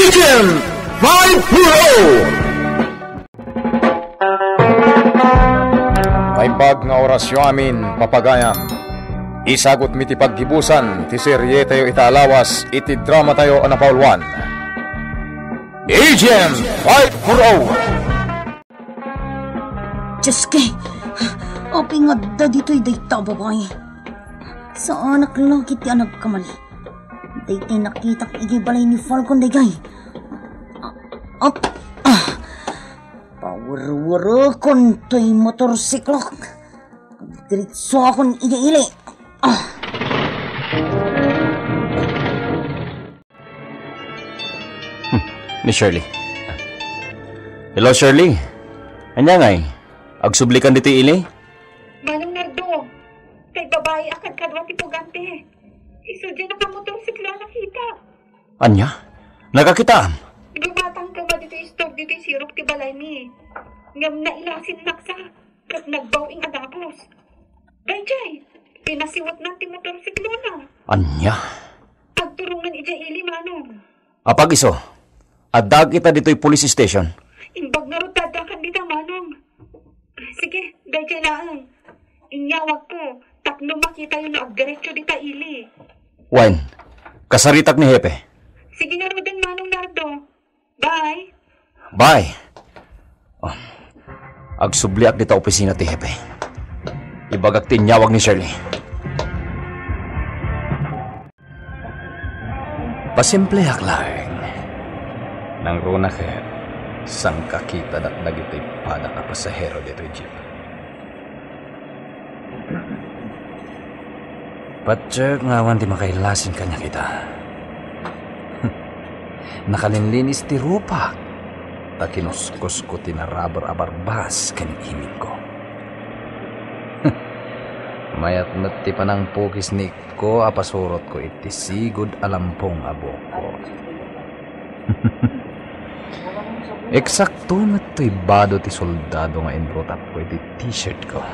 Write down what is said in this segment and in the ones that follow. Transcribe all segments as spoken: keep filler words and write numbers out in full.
Agent five four oh. Naimbag nga orasyo amin, papagayam. Isagutmi ti paggibusan ti serietayo ita a lawas iti dramatayo a napauluan, Agent five four oh. Dioske, apay nga adda ditoy dayta a babai? Saanak la ketdi a nagkamali. Daytay nakitak idiay balay ni Falcon daytoy. Ah, ah, ah. Pawerwerekon toy motorsiklok. Diretsoakon idiay ili. Ah. Hmm, ni Shirley. Hello, Shirley. Ania ngay? Agsublikan ditoy ili? Manong Nardo, tay babai a kadkadua ti pugante. Isu diay nakamotorsiklo a nakita. Ania? Nakakitaam? Dumatang koma ditoy istor ditoy sirok ti balaymi. Ngem nailasinnak sa ket nagbaw-ing a dagus. Daydiay, pinasiwetnan ti motorsiklona. Ania? Agturongen idiay ili, Manong. Apag isu, addaak ita ditoy police station. Imbag ngarud ta addakan dita, Manong. Sige, daydiay laeng. Inyawagko tapno makitayo no agdiretso dita ili. Wen, kasaritak ni Hepe. Sige ngaruden, Manong Nardo. Bye. Bye. Oh, agsubliak dita opisina ti Hepe. Ibagak ti inyawag ni Shirley. Pasimpleak laeng. Nangruna ket, sangkakitadak dagiti padak a pasahero ditoy jeep. Patiek nga awan ti makailasin kaniak ita. Nakalinlinis ti rupak, ta kinuskusko ti naraber a barbas ken imingko. Mayat met ti panangpukis ni ko a pasurotko iti sigud a lampong a buokko. Eksakto met toy bado ti soldado nga inrutapko iti t-shirtko.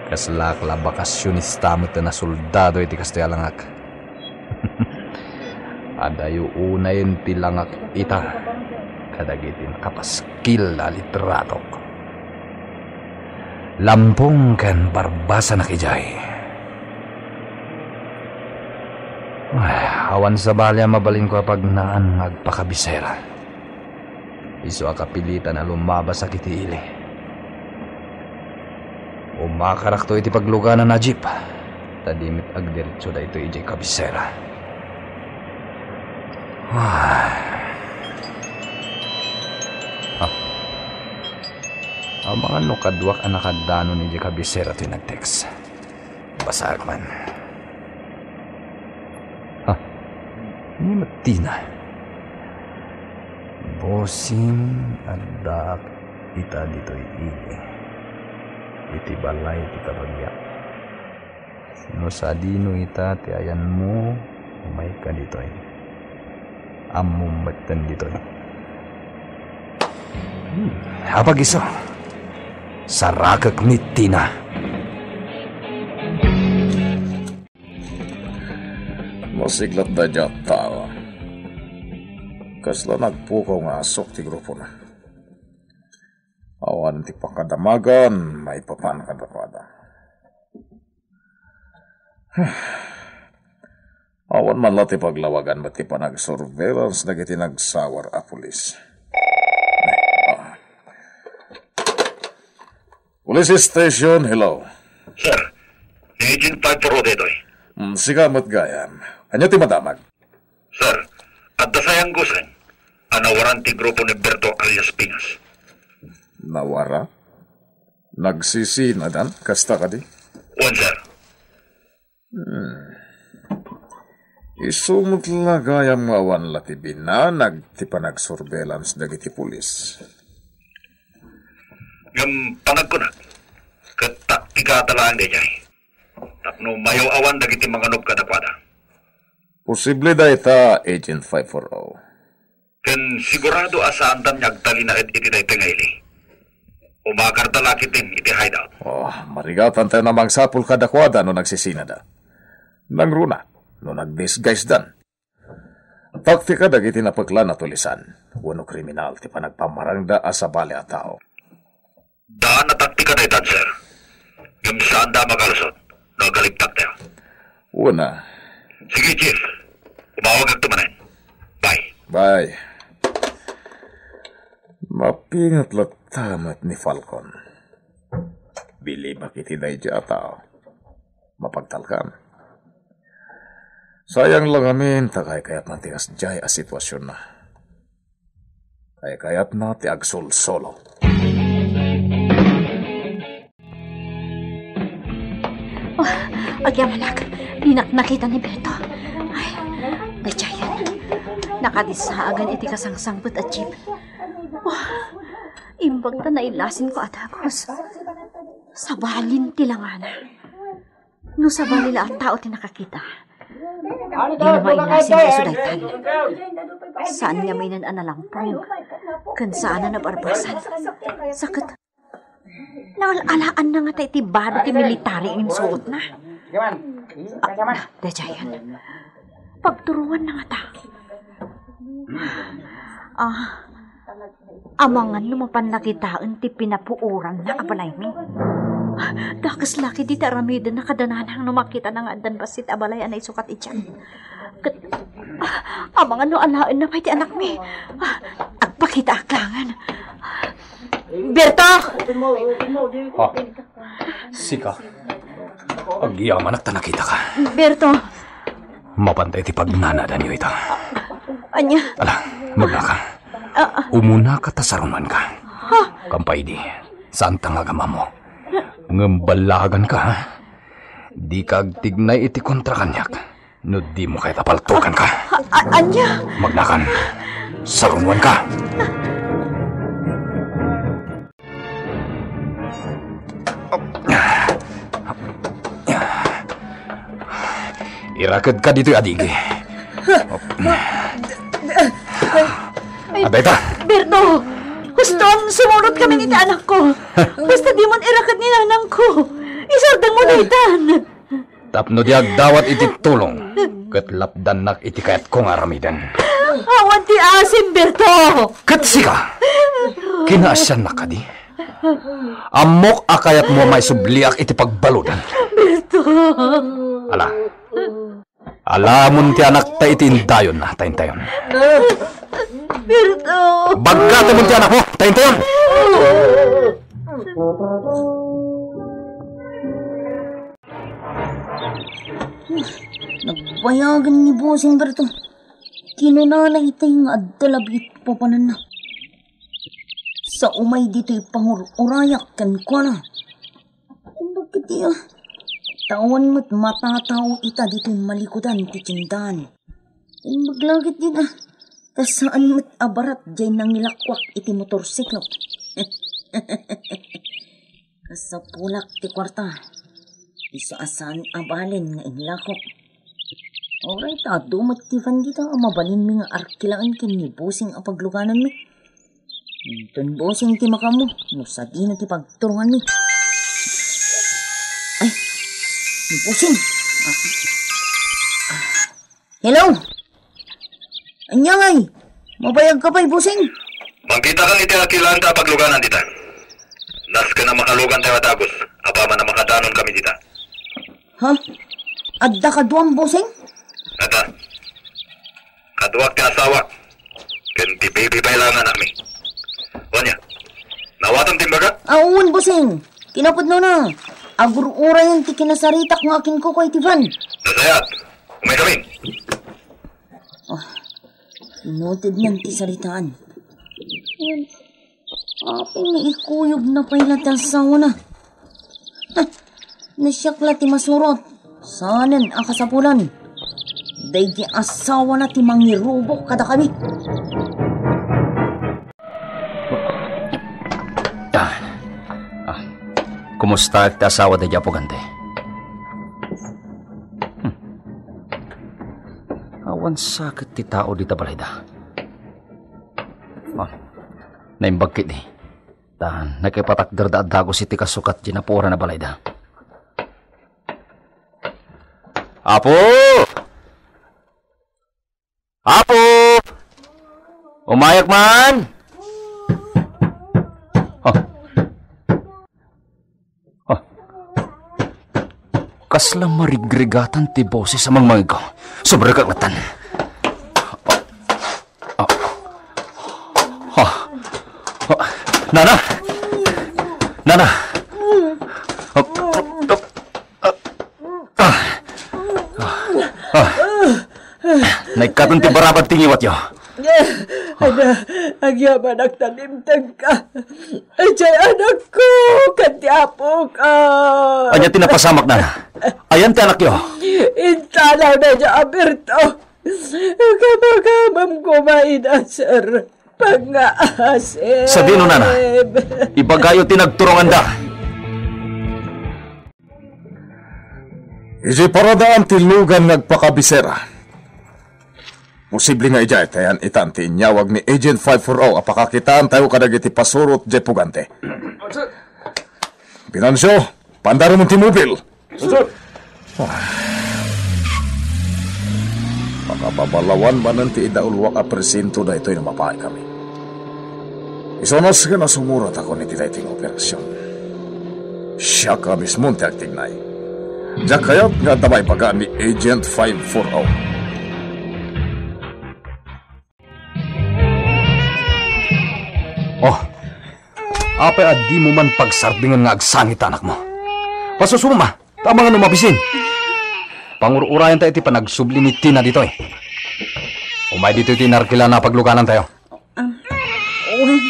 Kaslaak la bakasionista met a soldado iti kastoy a langak. Adayo unayen ti langak ita kadagiti nakapaskil a litratok. Lampong ken barbasanak idiay. Ay, awan sabali a mabalinko a pagnaan nga agpakabisera. Isu a kapilitan a lumabasak iti ili. Umakarakto iti pagluganan a jeep, ta di met agdiretso daytoy idiay kabisera. Ah. Ah. Amangan no kaduak a nakadanon idiay kabisera toy nag-text. Basaek man. Ha? Ni Martina. Bossing, addaak ita ditoy ili. Iti balay ti kabagiak. No sadino ita ti ayanmo, umayka ditoy. Ammom metten ditoy. Hmm, apag isu, sarakek ni Tina. Masiglat daydiay a tao. Kasla nagpukaw nga asok ti grupona. Awan ti pakadamagan maipapan kadakuada. Awan man la ti paglawagan met ti panagsurveillance dagiti nagsawar a pulis. Ah. Police station, hello. Sir, Agent five four oh daytoy. Mm, sika met gayam. Ania ti madamag? Sir, adda sayanggosen a nawaran ti grupo ni Berto alias Pingas. Nawara? Nagsisinadan? Kasta kadi? Wen, sir. Hmm. Isu met la gayam nga awan la ti binanag ti panagsurveillance dagiti pulis. Ngem panagkunak, ket taktikada laeng daydiay. Tapno mayaw-awan dagiti manganub kadakuada. Posible dayta, Agent five four oh. Ken sigurado a saandan nga agtalinaed iti daytoy nga ili. Umakarda la ketdin iti hideout. Oh, marigatantayo a mangsapul kadakuada no nagsisinada. Nangruna, no nagdisguisedan. Taktika dagiti napeklan a tulisan wenno kriminal ti panagpamarangda a sabali a tao. Daan a taktika daytan, sir. Ngem saanda a makalusot no aggalibtaktayo. Una. Sige, Chief. Umawagakto manen. Bye. Bye. Mapinget latta met ni Falcon. Bilibak iti daydiay a tao. Mapagtalkan. Sayang la ngamin ta kaykayatna ti kasdiay a situasionna. Kaykayatna ti agsolsolo. Oh, agyamanak, dinak nakita ni Berto. Ay, daydiayen. Nakadisaagan iti kasangsangpet a jeep. Oh, imbag ta nailasinko a dagus. Sabalin ti langana. No sabali la a tao ti nakakita, dina mailasin isu daytan. Saan ngamin a nalampong, ken saan a nabarbasan. Sa ket, naal-alaanna ngata iti baro ti military nga insuotna. Apo na, daydiayen. Pagturonganna ngata. Ah, amangan no mapanna kitaen ti pinapuoranna a balaymi. Dakes la ketdi ti aramidenna kada nanang no makitana nga addan bassit a balay a naisukat idiay. Ket, ah, amangan no alaenna pay ti anakmi. Ah, agpakitaak laengen. Berto! Ha? Sika? Agyamanak ta nakitaka. Berto! Mapanta iti pagnanadanyo ita. Ania? Ala, magnaka. Ah, ah. Umunaka ta sarunoanka. Ha? Kampay idi, saanta nga agamammo. Ngem ballaganka, ha? Dika agtignay iti kontra kaniak no dimo kayat a paltokanka. Ah, ah, ania? Magnakan. Sarunoanka. Irakedka ditoy adigi. Ay, adayta. Berto, huston, sumurot kami iti anakko. Basta dimon iraked ni nanangko. Isardengmo daytan. Tapno di agdawat iti tulong, ket lapdannak iti kayatko nga aramiden. Awan ti asim, Berto! Ket sika, kinaasiannak kadi? Ammok a kayatmo a maisubliak iti pagbaludan. Berto! Ala. Alamon ti anakta iti indayonna, taintayon. Berto! Baggatamon ti anakmo, taintayon! Nagbayagan ni Bossing Berto. Kinunana itay nga adda labi iti papananna. Sa umay ditoy pangur-urayak kenkuana. Imbag iti, ah, ta awan met matatao ita ditoy malikudan ti tiendahan. Imbag la ketdi, ah, ta saan met a barat diay nangilakuak iti motorsiklo. Kasapulak ti kuarta. Isu a saan a balin nga inlakok. Uray ta adu met ti van dita a mabalinmi nga arkilaen ken ni Bossing a paglugananmi. Inton Bossing ti makaammo no sadino ti pagturonganmi. Ay, ni Bossing. Ah, ah. Hello? Ania ngay? Mabayagka pay, Bossing? Mangkitakan iti arkilaenta a pagluganan dita. Nasken a makalugantayo a dagus, apaman a makadanon kami dita. Ha? Adda kaduam, Bossing? Adda. Kaduak ti asawak. Ken ti baby pay la nga anakmi. Ania? Naawatam ti imbagak? Ah, wen, Bossing. Kinapudnona, agur-urayen ti kinasaritak nga akinkuko iti van. Nasayaat. Umaykami. Oh, inutednan ti saritaan. Wen, apay nga ikuyogna pay la ti asawana? Heh, no siak la ti masurot, saanen a kasapulan. Daydi asawana ti mangirubok kadakami. Ah, ah, kumusta ti asawa daydi Apo Gante? Hmm. Awan sakit ti tao dita balayda. Ah, naimbag ketdi. Ta nakipatakderda a dagus iti kasukat ti napuoran a balayda. Apo! Apo! Umayak man! Ah. Ah. Kasla marigrigatan ti boses a mangmangegko. Subrek latta. Ah. Ah. Ah. Nana! Nana! Ah. Ah. Ah. Ah. Naikkaton ti barabag ti ngiwatyo. Ada, agyamanak ta dimtengka. Idiay anakko, ken ti apoka. Ania ti napasamak, Nana? Ayan ti anakyo? Intalawna idiay Alberto. Kamakamam koma ida, sir. Pangaasem. Sadino, Nana? Ibagayo ti nagturonganda. Idiay paradaan ti lugan nga agpakabisera. Posible nga idiay ti ayan-itan ti inyawag ni Agent five four oh a pakakitaantayo kadagiti pasurot idiay pugante. Binancio, pandarumon ti mobil. Sir. Makapabalawan manen ti idaulwak a presinto daytoy no mapaay kami. Isu no, ken sumurotakon iti daytoy nga operasion. Siak a mismo ti agtignay. Diak kayat nga adda maibaga ni Agent five four oh. Oh, apay a dimo man pagsardingen nga agsangit ti anakmo? Pasusuma, ta amangan no mabisin. Pangur-urayanta iti panagsubli ni Tina ditoy. Umay ditoy ti inarkilan a pagluganantayo. Um, wen,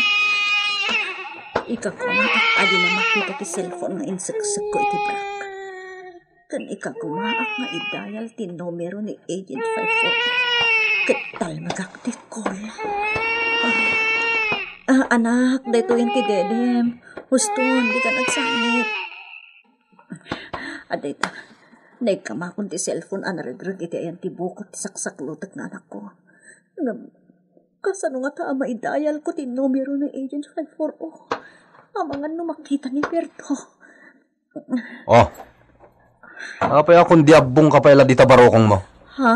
ikakumaak a dina makita ti cellphone nga inseksekko iti brak. Ken ikakumaak nga idayal ti numero ni Agent five four. Ket talmagak ti call. Ah, ah, anak, daytoyen ti dedem. Huston, dikan agsangit. Adda ita, naikkamakon ti cellphone a naregreg iti ayan ti bukot ti saksaklutek nga anakko. Ngem, kasano ngata a maidayalko ti numero ni Agent five four oh? Amangan no makita ni Berto. Oh. Apay a kundi abbongka pay la dita barukongmo? Ha?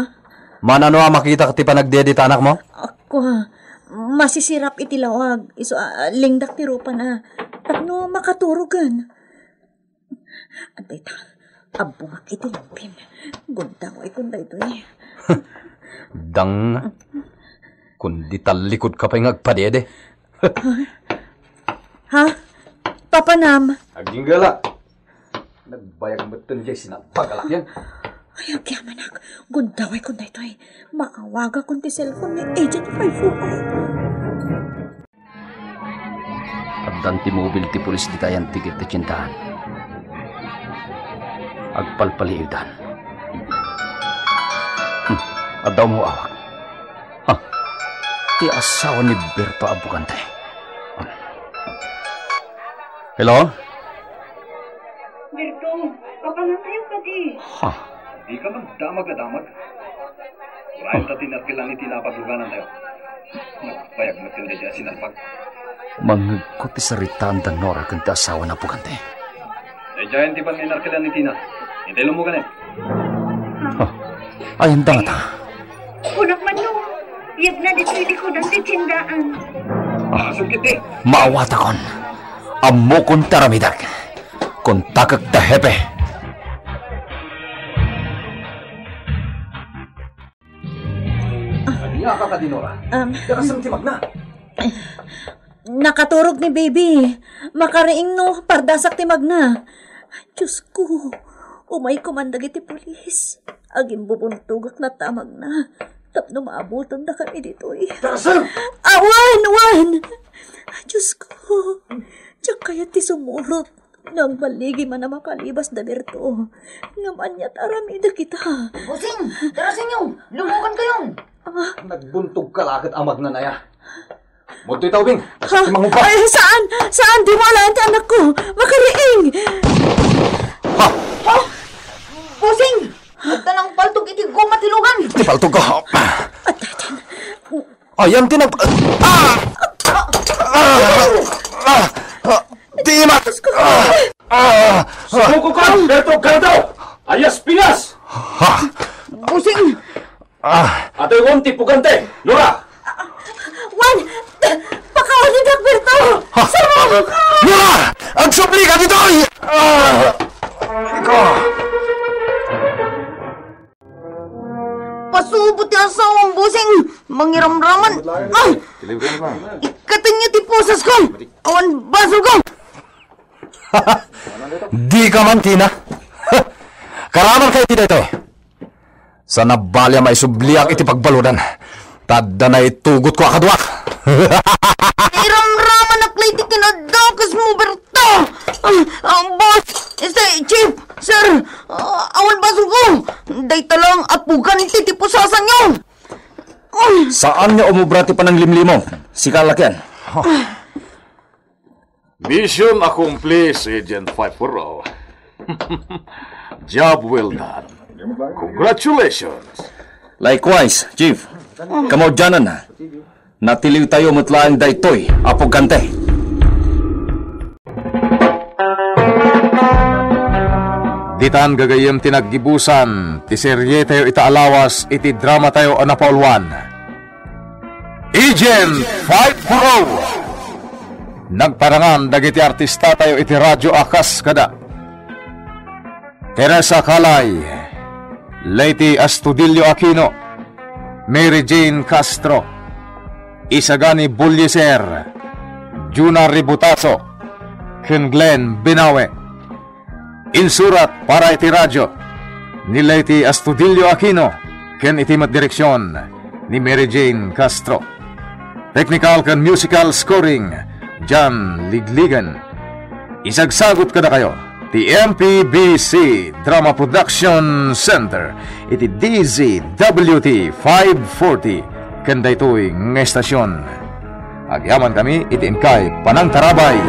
Manano a makitak ti panagdede ti anakmo? Ako, masisirap iti lawag. Isu a, lingdak ti rupana. Tapno makaturogen. Adda ita, abbongak iti lampin. Gundaway kun daytoy. Dang, kundi tallikudka pay nga agpadede. Ha? Papanam? Aginggala. Nagbayag metten jay sinapag a lakian. Ay, agyamanak. Gundaway kun daytoy. Maawagakon ti cellphone ni Agent five four oh. Addan ti mobil ti pulis dita ayan ti tiendaan. Agpalpaliiwdan. Hmm, adda umaw-awag. Ha? Ti asawa ni Berto a bugante. Hello? Berto, papanam tayo kadi. Ha? Dika man damag a damag. Urayen ta ti narkilan ni Tina a pagluganantayo. Nagbayag met ken daydiay a sinalpag. Mangngegko ti saritaan da Nora ken ti asawana a bugante. Daydiayen ti ban nga inarkilan ni Tina. Itay lummuganen. Ha? Ayan da ngata. Kunak man no, yegna ditoy likudan ti tiendaan. Ah, sungkit di. Maawatakon. Ammokon ti aramidek. Kontakek da hepe. Ania ka kadi, Nora? Um, Darasem ti magna. Nakaturog ni baby. Makariing no pardasak ti magna. Diosko, umayko man dagiti pulis. Agimbubuntogak latta a magna tapno maabutendakami ditoy. Darasem! Awan, awan! Diosko, diak kayat ti sumurot. Nagballigi man a makalibas da Berto. Ngem ania ti aramidek ita? Bossing! Darasem yo! Lummugan kayo! Ah. Nagbuntog ka la ket a magna aya. Mudto ita, ubing. Ha? Mangupa. Ay, saan? Saan? Dimo alaen ti anakko. Makariing! Ha? Ha? Bossing! Adda nang paltog iti goma ti lugan. Ti paltog ko. Ayan ti nag-, ah! Ah! Ah! Ah! Ah! Di ma-, ah! Ah! Sumuko ka, Berto Gardo! Ayas pinas! Ha? Bossing! Ah! Atay won ti pugante, Nora! Wan! Nora! Agsubli ka ditoy! Ah! Ika! Pasubo ti asawam, bossing! Mangiramraman! Ah! Ikkatenyo ti pusasko! Awan basolko! Di ka man, Tina. Karaman kayo ti daytoy. Sa nabali a maisubliak iti pagbaludan, ta adda naitugotko a kaduak. Iramramanak la iti kinadakes mo, Berto. Ah, ah, boss, este, chief, sir, ah, awan basolko. Dayta lang a pugante ti pusasanyo. Saan nga umubra ti pananglimlimon? Sika lakian. Mission accomplished, Agent five four oh. Job well done. Congratulations. Likewise, Chief. Kamaudianan, natiliw tayo met laeng daytoy a pugante. Ditan gagayyem ti naggibusan ti serye tayo ita a lawas iti drama tayo a napauluan. Agent five four oh. Nagparangan dagiti artista tayo iti radyo a kas kada Teresa Calay, Leyte Astudillo Aquino, Mary Jane Castro, Isagani Bulliser, Juna Ributaso, ken Glenn Binawe. Insurat para iti radyo ni Leyte Astudillo Aquino ken iti met direksion ni Mary Jane Castro. Technical ken musical scoring, John Ligligan. Isagsagut kadakayo ti M P B C Drama Production Center iti D Z W T five forty ken daytoy nga estasion. Agyaman kami iti inkay panangtarabay.